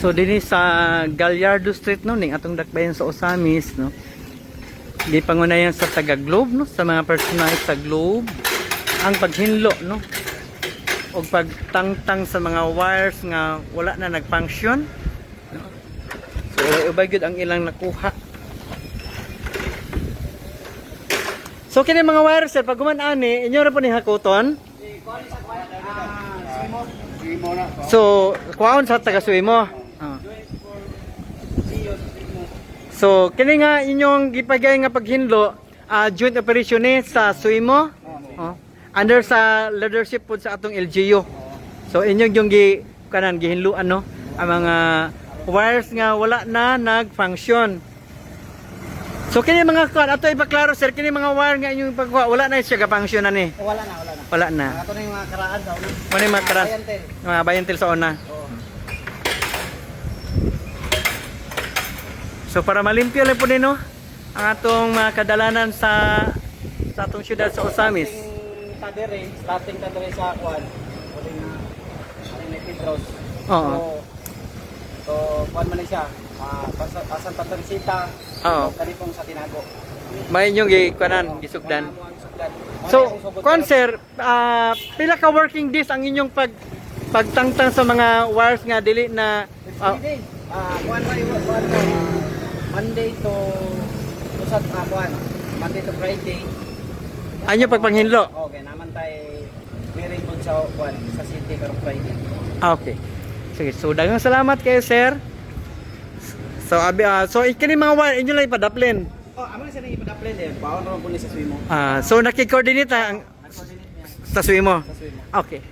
So dinhi sa Gallardo Street, no, ning atong dakbayan sa Ozamiz, no. Gipangunayan sa taga Globe, no, sa mga personal sa Globe ang paghinlo, no, og pagtangtang sa mga wires nga wala na nag-function, no? So ubay gyud ang ilang nakuha. So kini mga wires, sir, pag human ani, inyo ra po ni hakuton. So kuhaon sa taga Suimo. Ah. So kini nga inyong gipagay nga paghinlo, joint operation ni sa Suimo. Oh. Under sa leadership pod sa atong LGU. So inyong yung gi kanan gihinluan, no, ang mga wires nga wala na nag-function. So kini mga kuan ato ipaklaro, sir, kini mga wire nga inyong pagkuha, wala na siya ga-function ani? Wala na, wala na. Wala na. Ato na yung mga karaan sa una. Wala yung mga karaan. Bayantel. Mga bayantel sa una. Oo. So para malimpyo lang po din, no, ang atong mga kadalanan sa atong syudad sa Ozamiz. Starting tadere, starting tadere sa kuan. Uling uling may Pedros. Oo. So, kuan man na siya. Ah, Santa Teresita. Oo. Kanipong sa Tinago. May inyong gikuanan, gisugdan. Mga mo ang sugdan. Mga So, akong sugod kuan sir, pila ka working days ang inyong pagtangtang sa mga wires nga dili na Every day. Kuan man kuan mo, Monday to sa kuan. Monday to Friday. Anyo pagpanghinlo? Okay, naman tay meeting po sa kuan sa city karong Friday. Ah, okay. Sige, so daghang salamat kayo, sir. So abi so kini mga wire inyo lang ipadaplin. Oh, amo na siya nang ipa-apply din. Bawon naman po ni sa Suimo. Ah, so naki-coordinate ang Nag-coordinate niya sa Suimo. sa Suimo. Okay.